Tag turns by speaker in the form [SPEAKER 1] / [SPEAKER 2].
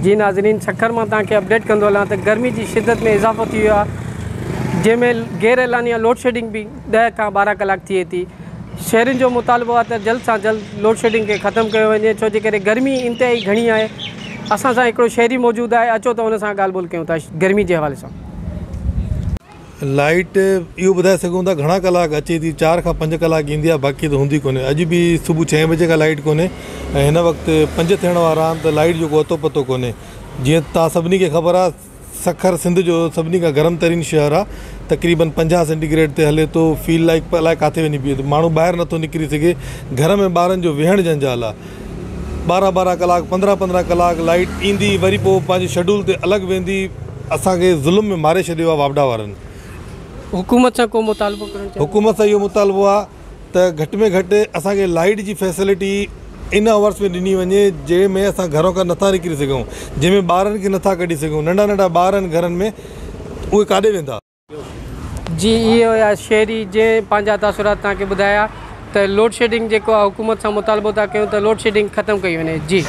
[SPEAKER 1] جي ناظرين سکر مان توهان کي اپڊيٽ ڪندو هلان ته گرمي جي شدت ۾ اضافو ٿي ويو آهي جنهن ۾ غير اعلانيه لوڊشيڊنگ به 10 کان 12 ڪلاڪ ٿئي ٿي شهرين جو مطالبو آهي ته جلد سان جلد لوڊشيڊنگ کي ختم ڪيو وڃي ڇو جي ڪري گرمي انتهائي گهڻي آهي اسان سان هڪڙو شهري موجود آهي اچو ته ان سان ڳالهه ٻولهه ڪيون ٿا گرمي جي حوالي سان.
[SPEAKER 2] لائيٽ اهو ٻڌائي سگهون ٿا گهڻا ڪلاڪ اچي ٿي 4 کان 5 ڪلاڪ ايندي آهي باقي ته هوندي ڪونهي اڄ به صبح 6 بجي کان لائيٽ ڪونهي ۽ هن وقت 5 ٿيڻ وارا آهن ته لائيٽ جو ڪو اتو پتو ڪونهي جيئن توهان سڀني کي خبر آهي سکر سنڌ جو سڀني کان گرم ترين شهر آهي تقريبن 50 سينٽي گريڊ تي هلي ٿو فيل لائيڪ الائي ڪاٿي وڃي بيهي ٿو ماڻهو ٻاهر نٿو نڪري سگهي گهر ۾ ٻارن جو ويهڻ جنجال آهي 12 12 ڪلاڪ 15 15 ڪلاڪ لائيٽ ايندي وري پوء پنهنجي شيڊول تي الڳ ويندي اسان کي ظلم ۾ ماري ڇڏيو آهي واپڊا وارن.
[SPEAKER 1] حڪومت سان ڪو مطالبو ڪرڻ چاهيو؟
[SPEAKER 2] حڪومت سان اهو مطالبو آهي ته گهٽ ۾ گهٽ اسان کي لائيٽ جي فيسلٽي ان آورس ۾ ڏني وڃي جنهن ۾ اسان گهرون کان نٿا نڪري سگهون جنهن ۾ ٻارن کي نٿا ڪڍي سگهون ننڍا ننڍا ٻار آهن گهرن ۾ اهي ڪاڏي ويندا.
[SPEAKER 1] جي اهي هيا شهري جنهن پنهنجا تاثرات توهان کي ٻڌايا ته لوڊشيڊنگ جيڪو آهي حڪومت سان مطالبو ٿا ڪيون ته لوڊشيڊنگ ختم ڪئي وڃي جي.